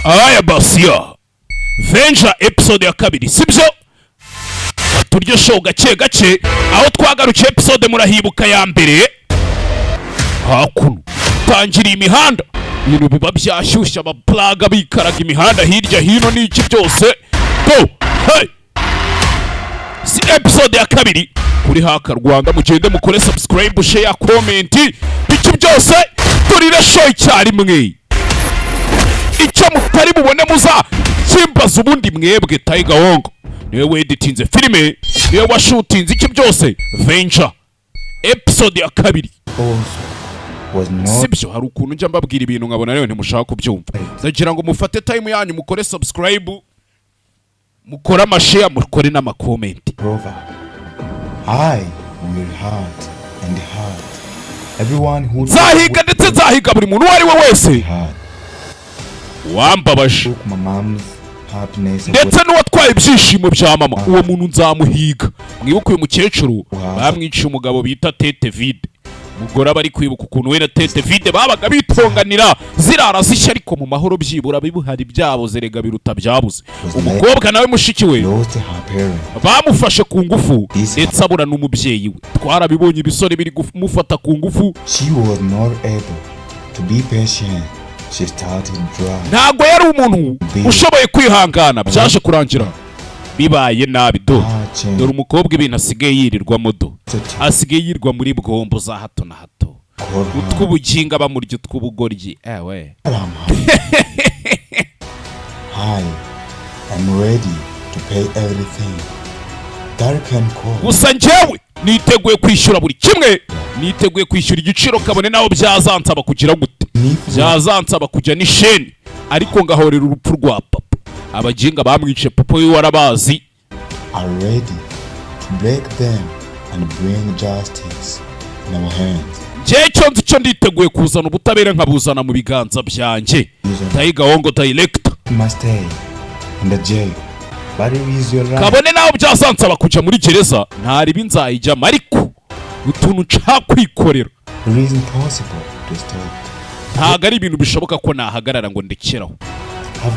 Aya basiya Venture episode ya kabiri, sibyo? Turye show gake gake. Aho twagarukiye episode murahibuka ya mbere, hakuno tangiriye imihanda, ibintu biba byashyushye, abaplaga bikaraga imihanda hirya hino n'iki byose do. Hey! Si episode ya kabiri kuri Haka Rwanda. Mugende mukore subscribe, share, comment, iki byose, turire show icyarimwe. Icyo mutari bubone muza kimbaza. Ubundi mwebwe Tiger Wong niwe weditinze filime, niwe washutinze iki byose. Venture episode ya kabiri. Also was not Sibyo? Hari ukuntu njya mbabwira ibintu nkabona rero ntimushaka kubyumva. Ndagira ngo mufate time yanyu, mukore subscribe, mukore amashare, mukore n'amacomment. Proverb. I will hunt and hunt everyone who Nzahiga ndetse nzahiga buri muntu uwo ari we wese hurt wambabaje took my mom's happiness away. ndetse n'uwatwaye ibyishimo bya mama, uwo muntu nzamuhiga. Mwibuke uyu mukecuru bamwiciye umugabo bita Tete Vide. Umugore aba ari kwibuka ukuntu we na Tete Vide babaga bitonganira zirara zishya, ariko mu mahoro, byibura bibuhari byabuze rega biruta byabuze. Umukobwa nawe mushiki we Lost her parents. bamufashe ku ngufu, ndetse abura n'umubyeyi we. Twarabibonye, ibisore biri kumufata ku ngufu. She was not able to be patient. She started dry. Ntabwo yari umuntu ushoboye kwihangana, byaje kurangira bibaye nabi do. Dore umukobwa ibintu asigaye yirirwamo do, asigaye yirirwa muri bwombo za hato na hato, utw'ubuginga bamurya, utw'ubugoryi, ewe. I am ready to pay everything that can cost. Gusa njyewe niteguye kwishyura buri kimwe, niteguye kwishyura igiciro, kabone naho byazansaba kugira gute, byazansaba kujya n'isheni, ariko ngahorera urupfu rwa papa. Abaginga bamwice papa we warabazi. Are ready to break them and bring justice in our hands. Njyewe icyo nzi cyo, nditeguye kuzana ubutabera, nkabuzana mu biganza byanjye. Tiger Wongo director. Must stay in the jail, but it is your right. Kabone naho byazansaba kujya muri gereza, ntaribi nzayijyamo, ariko utuntu nshaka kwikorera. It is impossible to stop. Ntabwo ari ibintu bishoboka ko nahagarara ngo ndekeraho.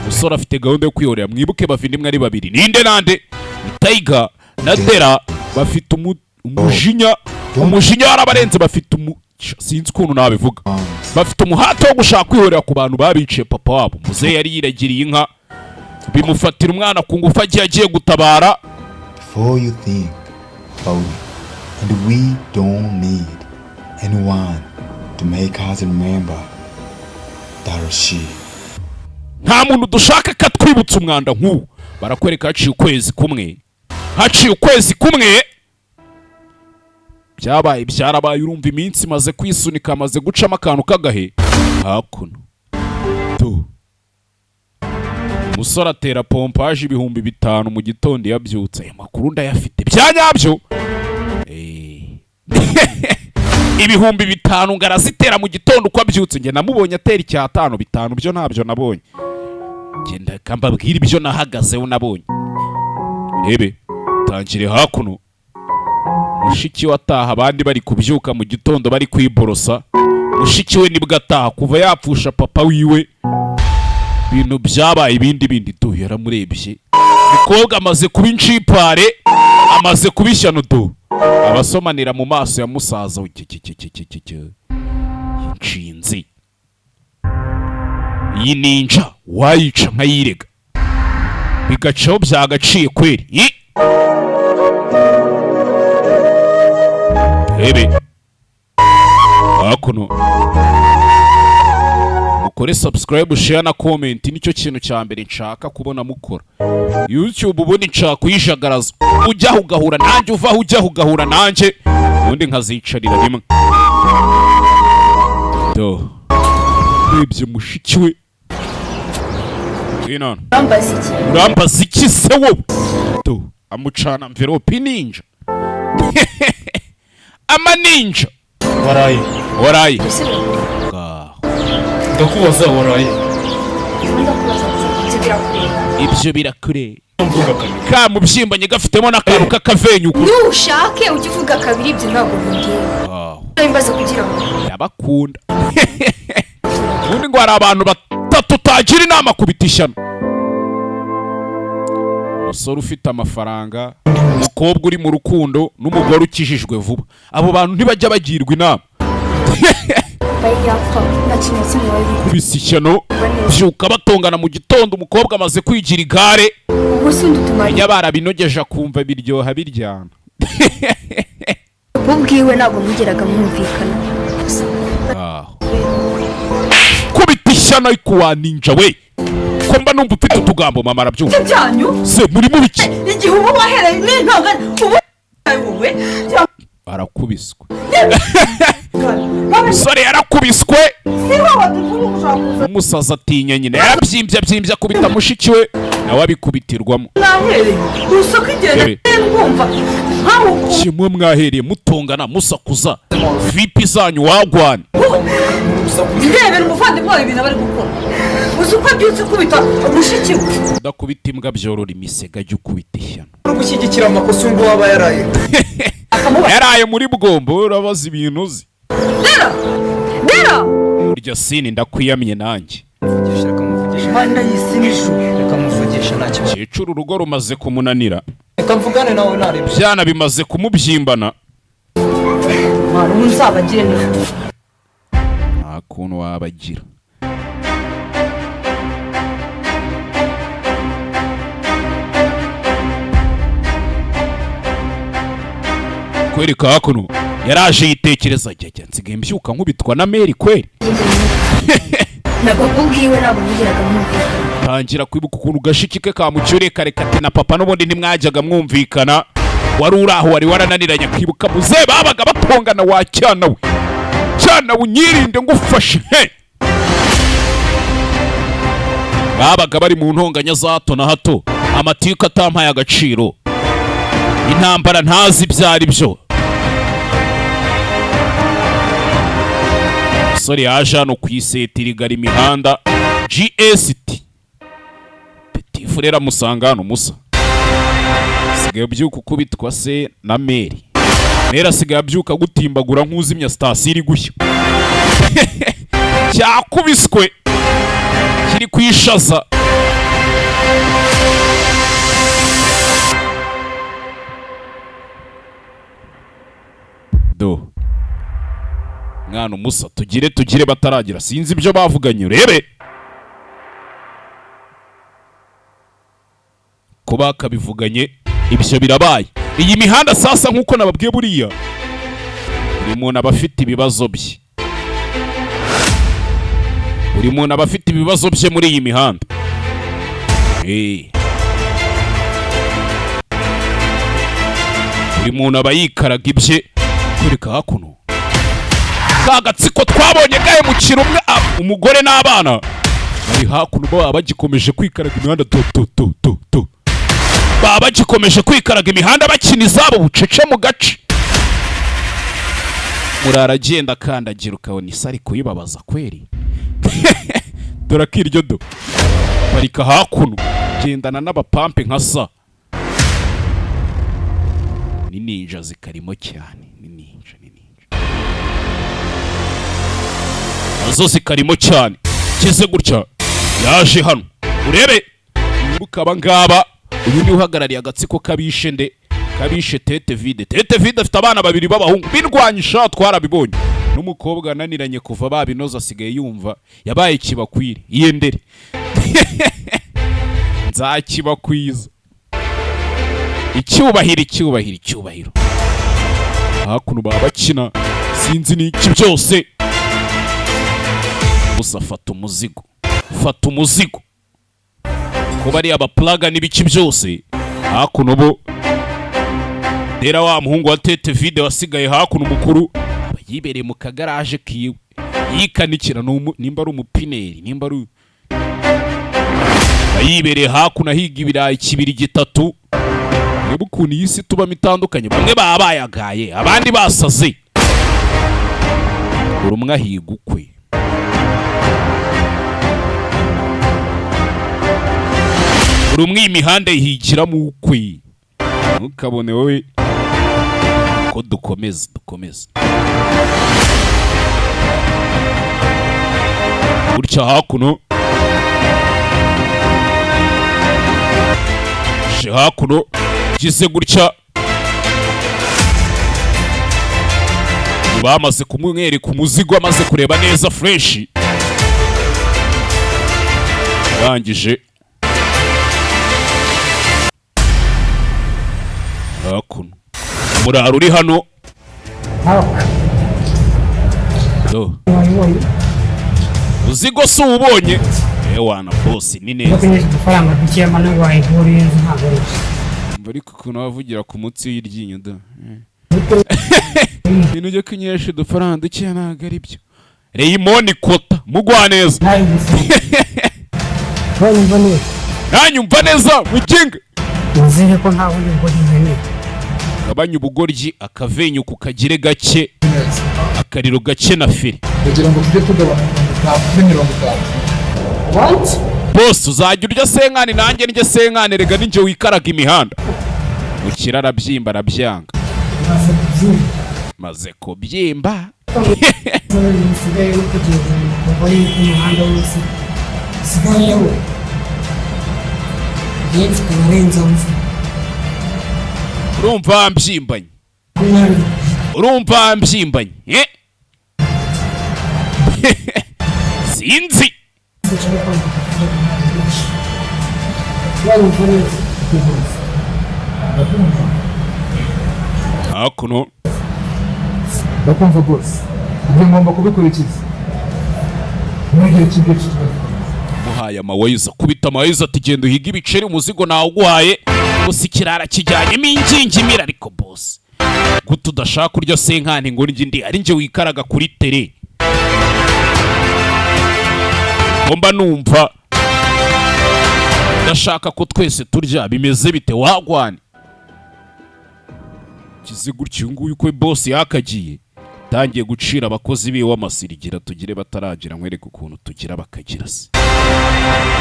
Umusore afite gahunda yo kwihorera. Mwibuke bavindimwe ari babiri, ninde nande? Ni Tiger na Dera. Bafite umujinya, umujinya warabarenze. Bafite umu sinzi ukuntu nabivuga, bafite umuhate wo gushaka kwihorera ku bantu babiciye papa wabo. Muzehe yari yiragiriye inka, bimufatira umwana ku ngufu agiye gutabara. Before you think about it, and we don't need anyone to make us remember that she. Nta muntu dushaka ko atwibutsa umwanda nk'uwo. Barakwereka haciye ukwezi kumwe, haciye ukwezi kumwe, byabaye byarabaye. Urumva iminsi imaze kwisunika, amaze gucamo akantu k'agahe. Hakuno tu umusore atera pompaje 5000 mu gitondo yabyutse. Aya makuru ndayafite bya nyabyo. 5000 ngo arazitera mu gitondo uko abyutse. Njye namubonye atera icyatanu, bitanu byo ntabyo nabonye. Ngenda mbabwira ibyo nahagazeho nabonye. Rebe tangire hakuno, mushiki we ataha, abandi bari kubyuka mu gitondo bari kwiborosa, mushiki we nibwo ataha. Kuva yapfusha papa wiwe, ibintu byabaye ibindi bindi du. Yaramurebye, umukobwa amaze kuba incipare, amaze kuba ishyano du, abasomanira mu maso ya musaza we. Cye, cye, cye, cye, cye, cye. Inshinzi iyi ninja wayica nkayirega bigacaho byagaciye kweri. Rebe hakuno, mukore subscribe, share na comment, nicyo kintu cya mbere nshaka kubona mukora. YouTube ubundi nshaka kuyijagaraza, ujyaho ugahura nanjye, uvaho ujyaho ugahura nanjye, ubundi nkazicarira rimwe do. Urebye mushiki we. Ngwino hano. Urambaza iki? Urambaza iki se wowe do? Amucana mverope ninja, amaninja. Waraye? Waraye? Ese Ngaho. Ndakubaza, waraye? Ndakubaza iki? Ibyo birakureba. Ibyo birakureba. Mvuga kabiri. Kamubyimbanye gafitemo n'akantu k'akavenyuku. Nushake ujye uvuga kabiri, ibyo ntabwo bindeba. Ngaho. Ndabimbaza kugira ngo Ndabakunda. Ubundi ngo hari abantu Batatu utagira inama, kubita ishyano: umusore ufite amafaranga, umukobwa uri mu rukundo n'umugore ukijijwe vuba. Abo bantu ntibajya bagirwa inama. Bari yapfa, nta kintu na kimwe bari. Kubisa ishyano, byuka batongana mu gitondo, umukobwa amaze kwigira igare. Ubwo si undi utumariye. Iyo barabinogeje akumva biryoha biryana. Ubwiwe ntabwo mwigeraga mwumvikana. Aho kubita ishyano, ariko wa ninja we, ko mba numva ufite utugambo? Mama arabyumva. Byanyu. Se muri mu biki? Igihe uba wahereye n'intonganya ubu wowe. Arakubiswe umusore, yarakubiswe. Si wowe tuvuga ushaka kuza. Umusaza atinya nyina, yarabyimbye abyimbye akubita mushiki we, nawe abikubitirwamo. Mwahereye urusaku igenda. Ebe. Ndumva nkaho. Kimwe mwahereye mutongana musakuza vipi zanyu wagwana. Ndebera umuvandimwe wawe ibintu aba ari gukora, uzi uko abyutse ukubita mushiki we. Udakubita imbwa byorora imisega, jya ukubita ishyano. Uri gushyigikira amakosa ubwo waba yaraye. Yaraye muri bwombo, urabaza ibintu uzi. Dera, dera. Burya sini ndakwiyamye nanjye. Reka muvugishe. Mana y'isi n'ijuru. Reka muvugishe, nta kibazo. Kecuru urugo rumaze kumunanira. Reka mvugane nawe ntaribyo. Byana bimaze kumubyimbana. Mwana ubu nzabagire neza. Nta kuntu wabagira. Kwereka hakuno yaraje yitekereza, jya nsigaye mbyuka nkubitwa na meri kweri. Ntabwo ubwiwe ntabwo mwigeraga mwumvikana. Tangira kwibuka ukuntu gashiki ke kamucyuriye kare kati na papa n'ubundi ntimwajyaga mwumvikana, wari uri aho wari warananiranye. Akibuka muze babaga batongana: wa cyana we, cyana we, unyirinde ngufashe he. Babaga bari mu ntonganya za hato na hato, amatiku atampaye agaciro, intambara ntazi ibyo ari byo. Umusore yaje hano ku iseti rigara imihanda GST. Petit frère amusanga hano. Musa asigaye abyuka ukubitwa se na Mary. Mary asigaye abyuka gutimbagura nk'uzimya sitasiyo iri gushya. Cyakubiswe kiri kwishaza. Do mwana umusa, tugire tugire bataragira, sinzi ibyo bavuganye, urebe ko bakabivuganye. Ibyo birabaye. Iyi mihanda sasa, nk'uko nababwiye, buriya buri muntu aba afite ibibazo bye, buri muntu aba afite ibibazo bye muri iyi mihanda. Buri muntu aba yikaraga ibye. Kwereka hakuno ka gatsiko twabonye gahemukira umwe, umugore n'abana bari hakuno, baba bagikomeje kwikaraga imihanda tu tu tu tu tu, baba bagikomeje kwikaraga imihanda bakina izabo bucece mu gace. Murara agenda akandagira ukabona isi ari kuyibabaza kweri. Dore akiryo do parika hakuno, gendana n'abapampe nka sa ni ninja zikarimo cyane, ni ninja, ni ninja nazo zikarimo cyane. Kize gutya yaje hano, urebe wibuke aba ngaba. Uyu niwe uhagarariye agatsiko k'abishe nde? Kabishe Tete Vide. Tete Vide afite abana babiri b'abahungu birwanyisha, twarabibonye, n'umukobwa ananiranye kuva babinoza, asigaye yumva yabaye kibakwire. Iyendere nzakibakwiza icyubahiro, icyubahiro, icyubahiro. Hakuno baba bakina sinzi n'iki byose. Gusa fata umuzigo, fata umuzigo kuba ari abapulaga n'ibiki byose. Hakuno bo rero wa muhungu wa Tete Vide wasigaye hakuno umukuru aba yibereye mu kagaraje kiwe yikanikira, nimba ari umupineri, nimba ari aba yibereye hakuno ahiga ibirayi kibiri gitatu. Reba ukuntu iyi si tubamo itandukanye, bamwe baba bayagaye, abandi basaze, buri umwe ahiga ukwe, buri umwe iyi mihanda yihigiramo ukwe. Ntukabone wowe ko dukomeza dukomeza gutya hakuno. Hakuno gize gutya, bamaze kumwereka umuzigo, amaze kureba neza fresh, arangije. Hakuno umuraro uri hano. Do. Uzigo si uwubonye ewana boss, ni neza. Udufaranga dukeya mano wayivura inzu, ntabwo ari byo. Umva ariko ukuntu bavugira ku mutsi w'iryinyo da. Ibintu byo kunywesha udufaranga dukeya ntabwo ari byo. Raymond Kota mugwaneza. Nawe gusa wanyumva neza. Nanyumva neza mukinga. Nizere ko nta bundi bwo nkeneye. Gabanya ubugoryi, akavenyuka ukagire gake, akariro gake na feri. Kugira ngo tujye tugabana 50 kuri 50. What? Bose uzajya urya senkani, nanjye ndya senkani. Rega ninjye wikaraga imihanda. Mukira arabyimba, arabyanga. Maze kubyimba. Maze kubyimba. Bisigaye no kugenda kuva yuko umuhanda wose usigayeho igihe mfite abarenza mvu. Urumva mbyimbanye? 20. Urumva mbyimbanye, eh? Sinzi. Sinshaka kwandika amafaranga menshi. Wanyumva neza? Hakuno. Ndakumva rwose, ibyo ngomba kubikurikiza n'igihe cy'ibyo kibazo. Muhaye amawayiza, akubita amawayiza ati: "Genda uhige ibiceri, umuzigo nawuguhaye." Gusa ikirara kijyanyemo ingingimira. Ariko boss, gute udashaka kurya senkani ngo ndye indi, ari njye wikaraga kuri tere? Ngomba numva ndashaka ko twese turya. Bimeze bite wagwane kize gutya? Uyu nguyu uko boss yakagiye tangiye gucira abakozi biwe amasirigira. Tugire bataragira, nkwereke ukuntu tugira bakagira se.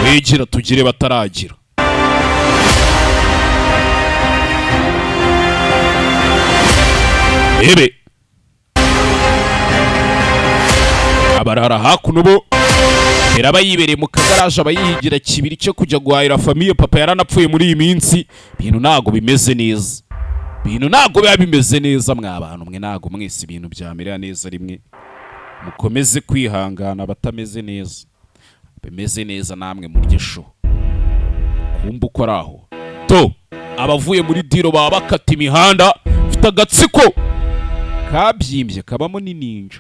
Wigira tugire bataragira. Ebe abarara hakuno bo aba yibereye mu kagaraje, aba yigira kibiri cyo kujya guhahira famille. Papa yaranapfuye. Muri iyi minsi ibintu ntago bimeze neza, ibintu ntago biba bimeze neza. Mwa bantu mwe, ntago mwese ibintu byamerera neza rimwe. Mukomeze kwihangana abatameze neza, bimeze neza namwe murye sho. Kumva uko ari aho to abavuye muri deal baba bakata imihanda. Mfite agatsiko kabyimbye kabamo n'ininja,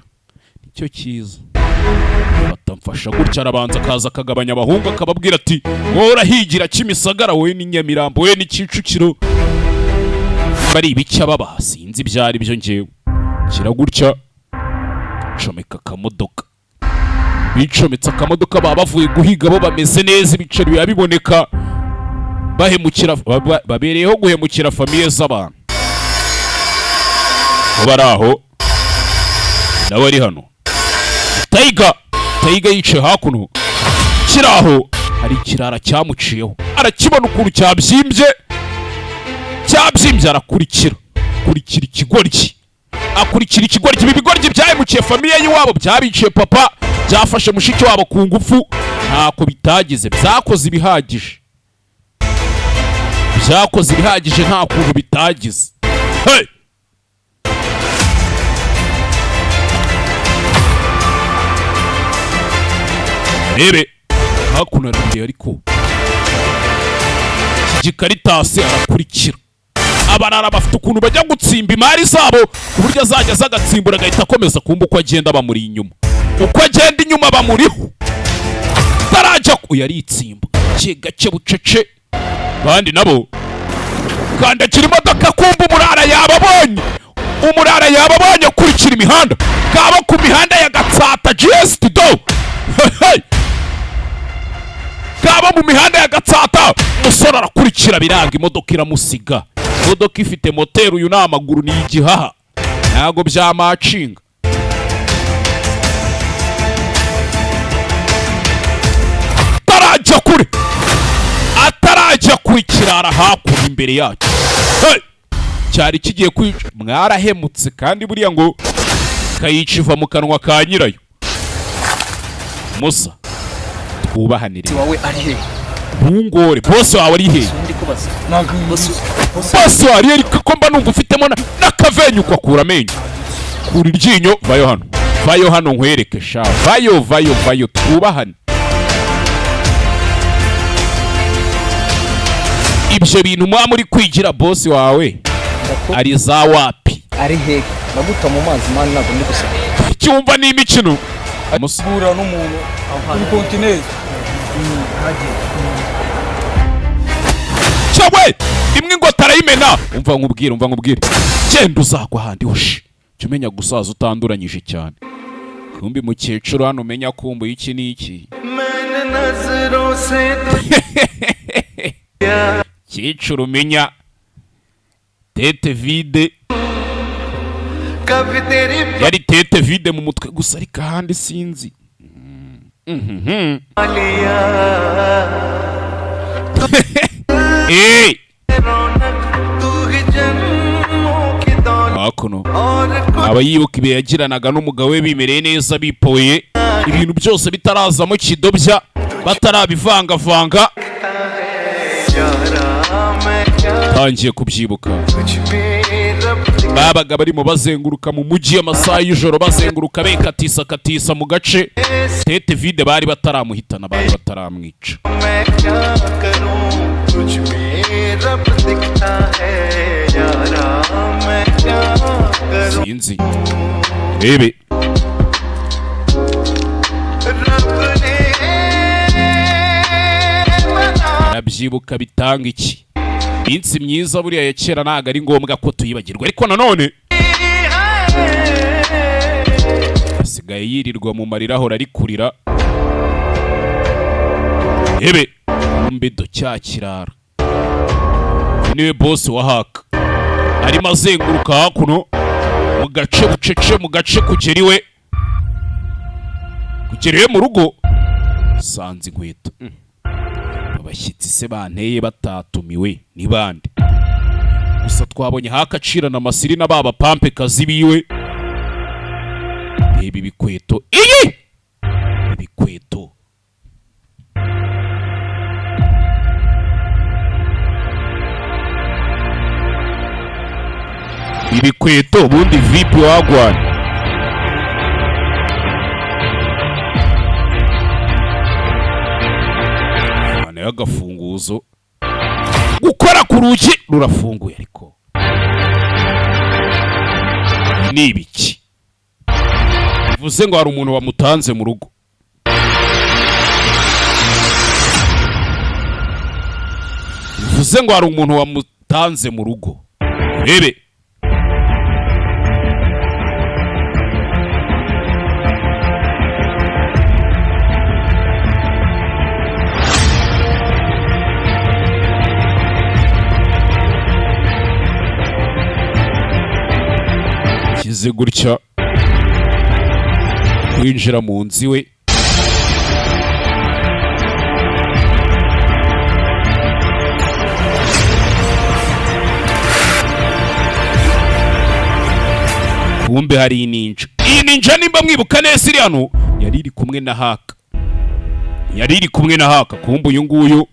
nicyo cyiza. Batamfasha gutya, arabanza akaza akagabanya abahungu, akababwira ati: "Wowe urahigira Kimisagara, wowe ni Nyamirambo, wowe ni Kicukiro." Bari ibiki ababaha? Sinzi ibyo ari byo. Ngewe kira gutya, comeka akamodoka. Bicometse akamodoka, baba bavuye guhiga bo bameze neza, ibiceri biba biboneka. Bahemukira, babereyeho guhemukira famille z'abantu. Bo bari aho, nawe ari hano. Tayiga, Tayiga yicaye hakuno kiri aho, hari ikirara cyamuciyeho, arakibona ukuntu cyabyimbye, cyabyimbye. Arakurikira, kurikira ikigoryi, akurikira ikigoryi. Ibi bigoryi byahemukiye famille y'iwabo, byabiciye papa, byafashe mushiki wabo ku ngufu, ntako bitagize. Byakoze ibihagije, byakoze ibihagije, nta kuntu bitagize. Hey! Rebe hakuno arareba, ariko iki gikaritasi arakurikira. Abarara bafite ukuntu bajya gutsimba imari zabo, ku buryo azajya aza agatsimbura agahita akomeza. Kumva uko agenda bamuri inyuma, uko agenda inyuma bamuriho, atarajya ku yaritsimba gake gake bucece. Abandi nabo kandagira imodoka. Kumva umurara yababonye, umurara yababonye. Akurikira imihanda kaba ku mihanda ya Gatsata GST do. Hey! Kaba mu mihanda ya Gatsata, umusore arakurikira, biranga, imodoka iramusiga. Imodoka ifite moteri, uyu ni amaguru, ni igihaha, ntabwo byamacinga. Atarajya kure, atarajya kure, kirara hakuno imbere yacyo. Hey! Cyari kigiye kwica. Mwarahemutse kandi buriya ngo kayica iva mu kanwa ka nyirayo. Musa, twubahanire. Wawe ari he? Ntungore, boss wawe ari he? Ndi kubaza boss. Boss wawe ari he? Ko mba numva ufitemo n'akavenyo, ukakura amenyo, kura iryinyo. Vayo hano, vayo hano nkwereke sha, vayo, vayo, vayo, twubahane. Ibyo bintu muba muri kwigira, boss wawe ari za wapi? Ari hehe? Ndaguta mu mazi man, ntabwo ndi guseka. Cyumva ni imikino. Guhura n'umuntu kuri kontineri. Cyawe imwe ngo tarayimena. Umva nkubwire, umva nkubwire, genda uzagwa ahandi hoshi. Jya umenya gusaza utanduranyije cyane. Kumbi mukecuru hano umenya kumbuye iki n'iki. Kecuru umenya tête vide, yari tête vide mu mutwe gusa, ariko ahandi sinzi. Mhm. Eh! Hakuno aba yibuka ibihe yagiranaga n'umugabo we, bimereye neza, bipoye, ibintu byose bitarazamo kidobya, batarabivangavanga. Tangiye kubyibuka, babaga barimo bazenguruka mu mujyi amasaha y'ijoro, bazenguruka bekatisa katisa mu gace. Tête vide bari bataramuhitana, bari bataramwica. Sinzi, rebe. Arabyibuka bitanga iki? Iminsi myiza buriya ya kera ntabwo ari ngombwa ko tuyibagirwa, ariko nanone asigaye yirirwa mu marira, ahora ari kurira. Ebe mbido cya kirara niwe boss wa haka, arimo azenguruka hakuno mu gace bucece, mu gace kugera iwe mu rugo. Sanze inkweto. Abashyitsi se banteye batatumiwe ni bande? Gusa twabonye hakacirana amasiri na baba pampekazi biwe. Reba ibikweto, iyi ibikweto ibikweto ubundi vipi wagwana? Nayo agafunguzo gukora ku rugi rurafunguye, ariko ni ibiki? Bivuze ngo hari umuntu wamutanze mu rugo. Bivuze ngo hari umuntu wamutanze mu rugo. Urebe. Kize gutya kwinjira mu nzu iwe. Kumbe hari ininja. Iyi ninja, nimba mwibuka neza, iri hano yari iri kumwe na haka, yari iri kumwe na haka. Kumbe uyu nguyu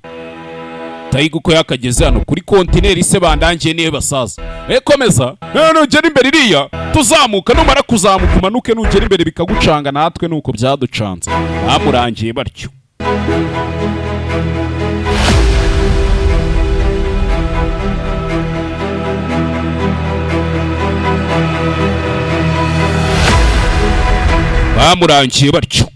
Tayiga uko yakageze hano kuri kontineri se bandangiye niyo basaza. Komeza nugera imbere iriya tuzamuka, numara kuzamuka umanuke, nugera imbere bikagucanga, natwe nuko byaducanze, bamurangiye batyo. Bamurangiye batyo.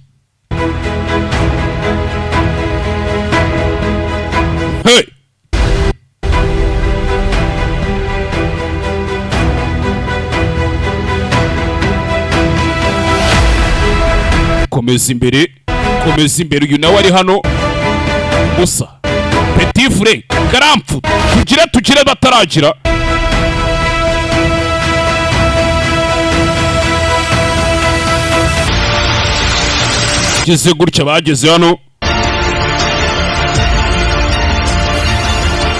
Hey! Komeza imbere, komeza imbere. Uyu nawe ari hano gusa. Petit frère garamfu, tugire tugire bataragira. Geze gutya bageze hano.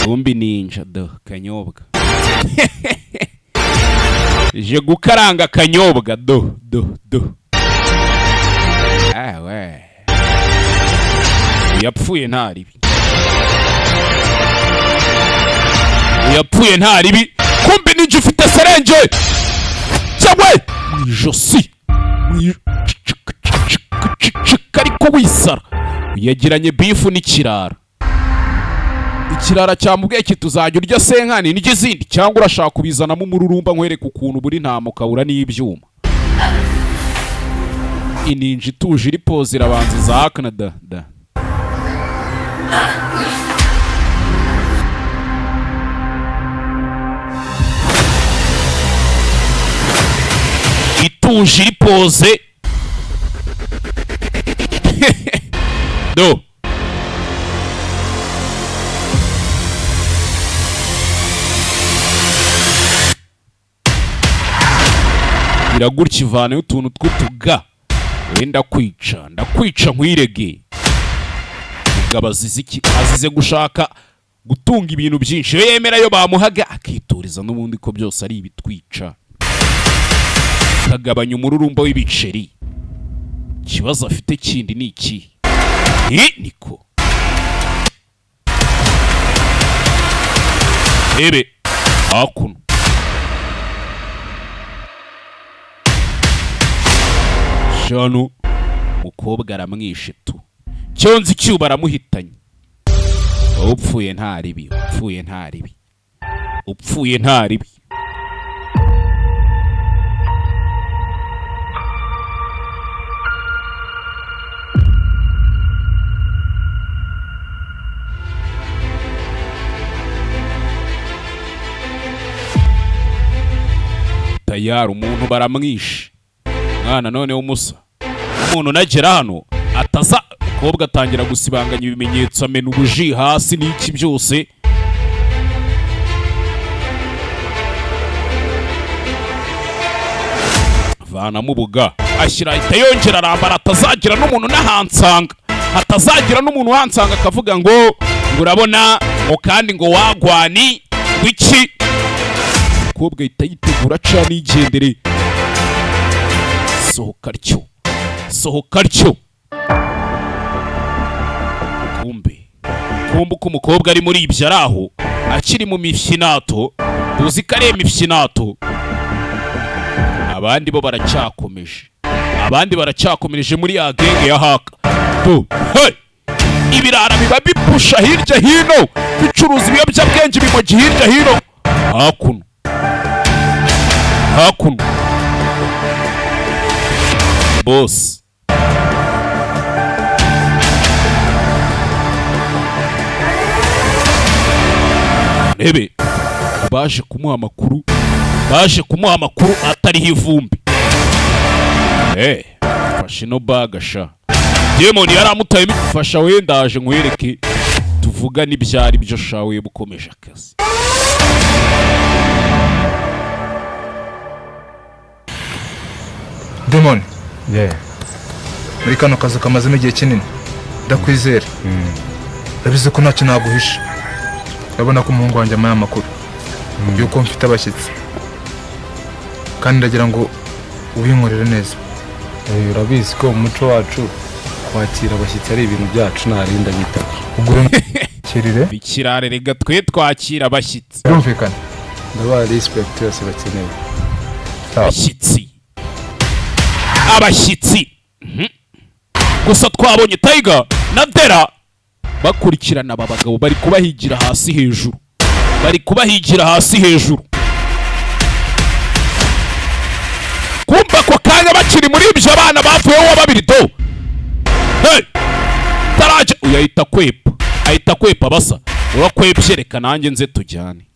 Kumbi ninja do kanyobwa. Je gukaranga kanyobwa do do do. Ah we. Yapfuye ntaribi. Yapfuye nta ribi. Kumbe ninjye ufite serenge cyawe mu ijosi, ariko wisara yagiranye bifu n'ikirara. Ikirara cyamubwiye kiti uzajya urya senkani n'ijya izindi, cyangwa urashaka kubizanamo umururumba nkwereka ukuntu buri ntama ukabura n'ibyuma. Ininja ituje iri poze irabanza za Canada da. Ituje iri poze do. Iragutya ivanayo utuntu tw'utuga. Wenda kwica, ndakwica nkwirege. Mugabo azize iki? Azize gushaka gutunga ibintu byinshi. Iyo yemera yo bamuhaga akituriza n'ubundi ko byose ari ibitwica, akagabanya umururumba w'ibiceri. Ikibazo afite kindi ni iki? Niko ebe hakuno shano umukobwa aramwishe tu. Cyonzi cyuba aramuhitanye. Upfuye nta ribi, upfuye nta ribi, upfuye nta ribi. Tayari umuntu baramwishe. Mwana none w'umusa, umuntu nagera hano ataza. Umukobwa atangira gusibanganya ibimenyetso, amena ubuji hasi n'iki byose. Vanamo ubuga ashyira, ahita yongera arambara, atazagira n'umuntu n'ahansanga, atazagira n'umuntu uhansanga akavuga ngo urabona ngo kandi ngo wagwani wiki. Umukobwa ahita yitegura aca nigendere. Sohoka atyo, sohoka atyo. Kumbe kumbe uko umukobwa ari muri ibyo ari aho akiri mu mifyinato, tuzi ko ari imifyinato. Abandi bo baracyakomeje, abandi baracyakomereje muri ya genge ya haka tu. Hey! Ibirara biba bipusha hirya hino, bicuruza ibiyobyabwenge bimogi hirya hino. Hakuno hakuno boss ntebe baje kumuha amakuru, baje kumuha amakuru atariho ivumbi. Fashe no baga sha. Demon yaramutaye, fasha we ndaje nkwereke tuvugane ibyari byo sha we bukomeje akazi. Demon. Yeah. Muri kano kazi kamazemo igihe kinini. Ndakwizera. Ndabizi ko ntacyo naguhisha. Urabona ko umuhungu wanjye amaye amakuru yuko mfite abashyitsi, kandi ndagira ngo ubinkorere neza. Urabizi ko umuco wacu kwakira abashyitsi ari ibintu byacu, ntarinda bitaba. Ugure bikirare rega twe twakira abashyitsi. Birumvikana. Ndabaha respect yose bakeneye. Abashyitsi, abashyitsi. Gusa twabonye Tiger na Dera bakurikirana aba bagabo, bari kubahigira hasi hejuru, bari kubahigira hasi hejuru. Kumva ako kanya bakiri muri ibyo abana bavuyeho babiri do. Hey! Taraje uyu ahita kwepa, ahita kwepa basa. Urakwepye reka nanjye nze tujyane,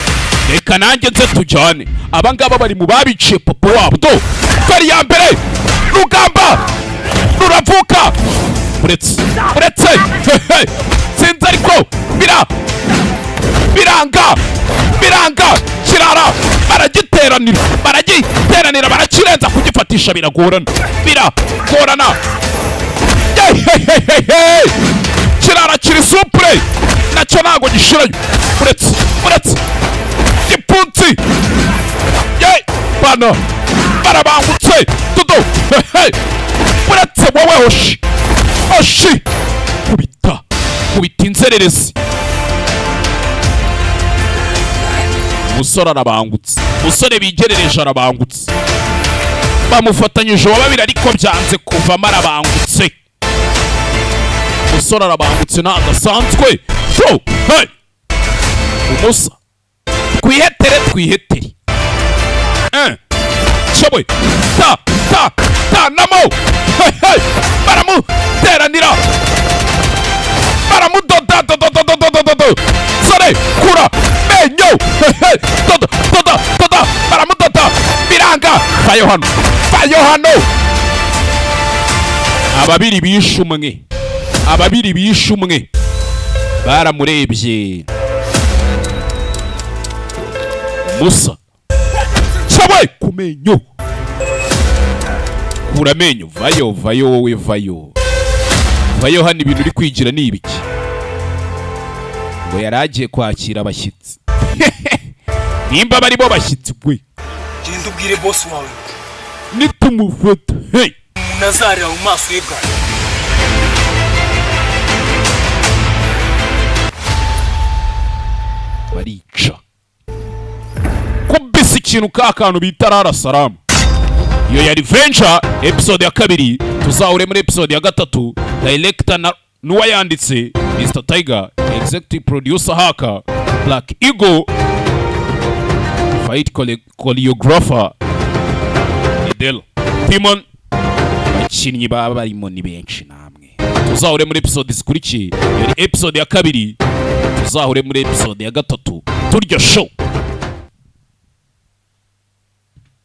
reka nanjye nze tujyane. Aba ngaba bari mu babiciye papa wabo do. Feri ya mbere rugamba ruravuka. Uretse uretse sinzi ariko biranga biranga. Kirara baragiteranira, baragiteranira, barakirenza kugifatisha biragorana, biragorana. Kirara kiri supure nacyo ntago gishirayo. Uretse uretse gipfunsi bana barabangutse dudu. Uretse wowe hoshi hoshi, kubita kubita inzererezi. Umusore arabangutse, umusore bigerereje arabangutse, bamufatanyije uwa babiri ariko byanze kuvamo. Arabangutse, umusore arabangutse, ntabwo asanzwe. So hey! Umusa twihetere, twihetere. Shoboye ta ta ta namo. Hey, hey! Baramuteranira, baramudoda dodo dodo dodo dodo. Sore, kura menyo. Hey, hey! Dodo dodo dodo, baramudoda biranga. Vayo hano, vayo hano. Ababiri bishe umwe, ababiri bishe umwe, baramurebye. Musa cyawe ku menyo, kura amenyo. Vayo, vayo wowe, vayo, vayo hano. Ibintu uri kwigira ni ibiki? Ngo yari agiye kwakira abashyitsi, nimba barimo bashyitsi we. Genda ubwire boss wawe. Nitumufata, hey! Umuntu azarira mu maso ye bwanjye. Barica kubisa ikintu ka kantu bita rara salamu. Iyo yari Venture episode ya kabiri. Tuzahure muri episode ya gatatu. Director na n'uwayanditse Mr Tiger, executive producer Haka Black Eagle, fight choreographer Idel Timon. Abakinnyi baba barimo ni benshi namwe. Tuzahure muri episode zikurikiye. Iyo yari episode ya kabiri, tuzahure muri episode ya gatatu. Turya show.